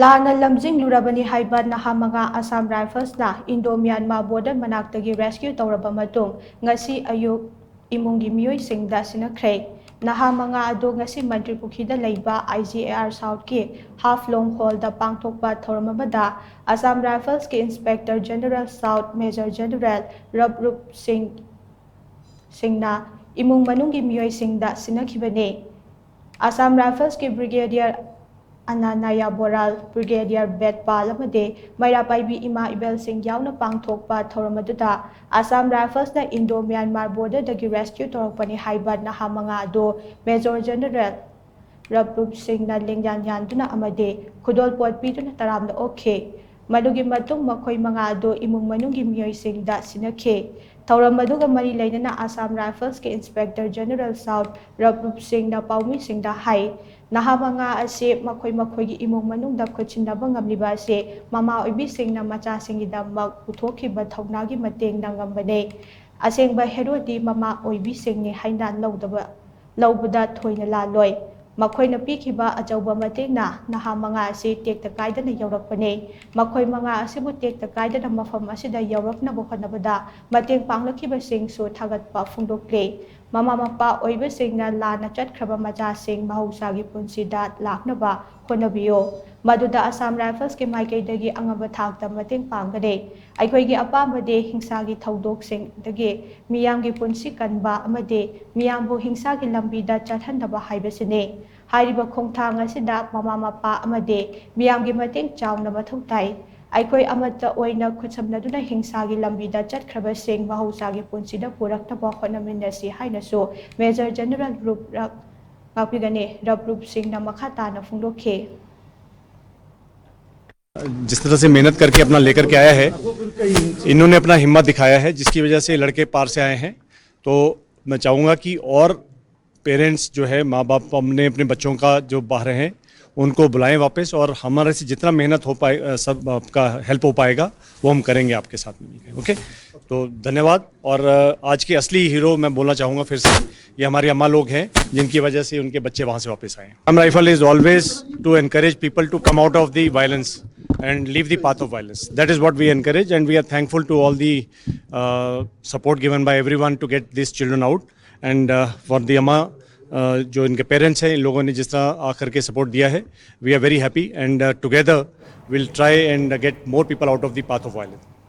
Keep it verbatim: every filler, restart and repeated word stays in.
ꯂꯥꯟꯅ ꯂꯝꯖꯤꯡꯂꯨꯔꯕꯅꯤ ꯍꯥꯏꯕ ꯅꯍꯥ ꯃꯉꯥ ꯑꯁꯥꯝ ꯔꯥꯏꯐꯜꯁꯅ ꯏꯟꯗꯣ ꯃ꯭ꯌꯥꯟꯃꯥꯔ ꯕꯣꯔꯗꯔ ꯃꯅꯥꯛꯇꯒꯤ ꯔꯦꯁꯀ꯭ꯌꯨ ꯇꯧꯔꯕ ꯃꯇꯨꯡ ꯉꯁꯤ ꯑꯌꯨꯛ ꯏꯃꯨꯡꯒꯤ ꯃꯤꯑꯣꯏꯁꯤꯡꯗ ꯁꯤꯟꯅꯈ꯭ꯔꯦ꯫ ꯅꯍꯥ ꯃꯉꯥ ꯑꯗꯨ ꯉꯁꯤ ꯃꯟꯇ꯭ꯔꯤ ꯄꯨꯈ꯭ꯔꯤꯗ ꯂꯩꯕ ꯑꯥꯏ ꯖꯤ ꯑꯦ ꯑꯥꯔ ꯁꯥꯎꯠꯀꯤ ꯍꯥꯐ ꯂꯣꯡ ꯍꯣꯜꯗ ꯄꯥꯡꯊꯣꯛꯄ ꯊꯧꯔꯝ ꯑꯃꯗ ꯑꯁꯥꯝ ꯔꯥꯏꯐꯜꯁꯀꯤ inspector general south major general Ravroop Singh ꯁꯤꯡꯅ ꯏꯃꯨꯡ ꯃꯅꯨꯡꯒꯤ ꯃꯤꯑꯣꯏꯁꯤꯡꯗ ꯁꯤꯟꯅꯈꯤꯕꯅꯤ꯫ ꯑꯁꯥꯝ ꯔꯥꯏꯐꯜꯁꯀꯤ ꯕ꯭ꯔꯤꯒꯦꯗꯤꯌꯔ ꯑꯅꯥꯅꯥꯌꯥ ꯕꯣꯔꯥꯜ, ꯕ꯭ꯔꯤꯒꯦꯗꯤꯌꯔ ꯕꯦꯠꯄꯥꯜ ꯑꯃꯗꯤ ꯃꯩꯔꯥ ꯄꯥꯏꯕꯤ ꯏꯃꯥ ꯏꯕꯦꯜꯁꯤꯡ ꯌꯥꯎꯅ ꯄꯥꯡꯊꯣꯛꯄ ꯊꯧꯔꯝ ꯑꯗꯨꯗ ꯑꯁꯥꯝ ꯔꯥꯏꯐꯜꯁꯅ ꯏꯟꯗꯣ ꯃ꯭ꯌꯥꯟꯃꯥꯔ ꯕꯣꯔꯗꯔꯗꯒꯤ ꯔꯦꯁꯀ꯭ꯌꯨ ꯇꯧꯔꯛꯄꯅꯤ ꯍꯥꯏꯕ ꯅꯍꯥ ꯃꯉꯥ ꯑꯗꯨ ꯃꯦꯖꯣꯔ ꯖꯦꯅꯔꯦꯜ ꯔꯕꯔꯨꯞ ꯁꯤꯡꯅ ꯂꯦꯡꯌꯥꯟ ꯌꯥꯟꯗꯨꯅ ꯑꯃꯗꯤ ꯈꯨꯗꯣꯜꯄꯣꯠ ꯄꯤꯗꯨꯅ ꯇꯔꯥꯝꯅ ꯑꯣꯛꯈꯤ꯫ ꯃꯗꯨꯒꯤ ꯃꯇꯨꯡ ꯃꯈꯣꯏ ꯃꯉꯥ ꯑꯗꯨ ꯏꯃꯨꯡ ꯃꯅꯨꯡꯒꯤ ꯃꯤꯑꯣꯏꯁꯤꯡꯗ ꯁꯤꯟꯅꯈꯤ꯫ ꯊꯧꯔꯝ ꯑꯗꯨꯒ ꯃꯔꯤ ꯂꯩꯅꯅ ꯑꯁꯥꯝ ꯔꯥꯏꯐꯜꯁꯀꯤ ꯏꯟꯁꯄꯦꯛꯇꯔ ꯖꯦꯅꯔꯦꯜ ꯁꯥꯎꯠ ꯔꯕꯔꯨꯞ ꯁꯤꯡꯅ ꯄꯥꯎꯃꯤꯁꯤꯡꯗ ꯍꯥꯏ, ꯅꯍꯥ ꯃꯉꯥ ꯑꯁꯤ ꯃꯈꯣꯏ ꯃꯈꯣꯏꯒꯤ ꯏꯃꯨꯡ ꯃꯅꯨꯡꯗ ꯈꯨꯠꯁꯤꯟꯅꯕ ꯉꯝꯂꯤꯕ ꯑꯁꯤ ꯃꯃꯥ ꯑꯣꯏꯕꯤꯁꯤꯡꯅ ꯃꯆꯥꯁꯤꯡꯒꯤꯗꯃꯛ ꯄꯨꯊꯣꯛꯈꯤꯕ ꯊꯧꯅꯥꯒꯤ ꯃꯇꯦꯡꯅ ꯉꯝꯕꯅꯤ꯫ ꯑꯁꯦꯡꯕ ꯍꯦꯔꯣꯗꯤ ꯃꯃꯥ ꯑꯣꯏꯕꯤꯁꯤꯡꯅꯤ ꯍꯥꯏꯅ ꯂꯧꯗꯕ ꯂꯧꯕꯗ ꯊꯣꯏꯅ ꯂꯥꯜꯂꯣꯏ꯫ ꯃꯈꯣꯏꯅ ꯄꯤꯈꯤꯕ ꯑꯆꯧꯕ ꯃꯇꯦꯡꯅ ꯅꯍꯥ ꯃꯉꯥ ꯑꯁꯤ ꯇꯦꯛꯇ ꯀꯥꯏꯗꯅ ꯌꯧꯔꯛꯄꯅꯤ꯫ ꯃꯈꯣꯏ ꯃꯉꯥ ꯑꯁꯤꯕꯨ ꯇꯦꯛꯇ ꯀꯥꯏꯗꯅ ꯃꯐꯝ ꯑꯁꯤꯗ ꯌꯧꯔꯛꯅꯕ ꯍꯣꯠꯅꯕꯗ ꯃꯇꯦꯡ ꯄꯥꯡꯂꯛꯈꯤꯕꯁꯤꯡꯁꯨ ꯊꯥꯒꯠꯄ ꯐꯣꯡꯗꯣꯛꯂꯤ꯫ ꯃꯃꯥ ꯃꯄꯥ ꯑꯣꯏꯕꯁꯤꯡꯅ ꯂꯥꯟꯅ ꯆꯠꯈ꯭ꯔꯕ ꯃꯆꯥꯁꯤꯡ ꯃꯍꯧꯁꯥꯒꯤ ꯄꯨꯟꯁꯤꯗ ꯂꯥꯛꯅꯕ ꯍꯣꯠꯅꯕꯤꯌꯨ꯫ ꯃꯗꯨꯗ ꯑꯁꯥꯝ ꯔꯥꯏꯐꯜꯁꯀꯤ ꯃꯥꯏꯀꯩꯗꯒꯤ ꯑꯉꯝꯕ ꯊꯥꯛꯇ ꯃꯇꯦꯡ ꯄꯥꯡꯒꯅꯤ꯫ ꯑꯩꯈꯣꯏꯒꯤ ꯑꯄꯥꯝꯕꯗꯤ ꯍꯤꯡꯁꯥꯒꯤ ꯊꯧꯗꯣꯛꯁꯤꯡꯗꯒꯤ ꯃꯤꯌꯥꯝꯒꯤ ꯄꯨꯟꯁꯤ ꯀꯟꯕ ꯑꯃꯗꯤ ꯃꯤꯌꯥꯝꯕꯨ ꯍꯤꯡꯁꯥꯒꯤ ꯂꯝꯕꯤꯗ ꯆꯠꯍꯟꯗꯕ ꯍꯥꯏꯕꯁꯤꯅꯤ꯫ ꯍꯥꯏꯔꯤꯕ ꯈꯣꯡꯊꯥꯡ ꯑꯁꯤꯗ ꯃꯃꯥ ꯃꯄꯥ ꯑꯃꯗꯤ ꯃꯤꯌꯥꯝꯒꯤ ꯃꯇꯦꯡ ꯆꯥꯎꯅ ꯃꯊꯧ ꯇꯥꯏ꯫ ꯑꯩꯈꯣꯏ ꯑꯃꯠꯇ ꯑꯣꯏꯅ ꯈꯨꯠꯁꯝꯅꯗꯨꯅ ꯍꯤꯡꯁꯥꯒꯤ ꯂꯝꯕꯤꯗ ꯆꯠꯈ꯭ꯔꯕꯁꯤꯡ ꯃꯍꯧꯁꯥꯒꯤ ꯄꯨꯟꯁꯤꯗ ꯄꯨꯔꯛꯅꯕ ꯍꯣꯠꯅꯃꯤꯟꯅꯁꯤ ꯍꯥꯏꯅꯁꯨ ꯃꯦꯖꯔ ꯖꯦꯅꯔꯦꯜ ꯔꯨꯞ ꯉꯥꯛꯄꯤꯒꯅꯤ ꯔꯕꯔꯨꯞ ꯁꯤꯡꯅ ꯃꯈꯥ ꯇꯥꯅ ꯐꯣꯡꯗꯣꯛꯈꯤ꯫ जिस तरह से मेहनत करके अपना लेकर के आया है, इन्होंने अपना हिम्मत दिखाया है, जिसकी वजह से लड़के पार से आए हैं। तो मैं चाहूँगा कि और पेरेंट्स जो है, माँ बाप अपने अपने बच्चों का जो बाहर हैं, उनको बुलाएं वापस, और हमारे से जितना मेहनत हो पाए, अ, सब आपका हेल्प हो पाएगा, वो हम करेंगे आपके साथ में मिलकर। ओके, तो धन्यवाद। और अ, आज के असली हीरो मैं बोलना चाहूँगा फिर से, ये हमारी अम्मा लोग हैं, जिनकी वजह से उनके बच्चे वहाँ से वापस आए हैं। Assam Rifle is always to encourage people to come out of the violence and leave the path of violence. That is what we encourage, and we are thankful to all the uh, support given by everyone to get these children out. And uh, for the अम्मा, uh, जो इनके parents हैं, इन लोगों ने जिस तरह आकर के सपोर्ट दिया है, we are very happy, and uh, together we'll try and get more people out of the path of violence.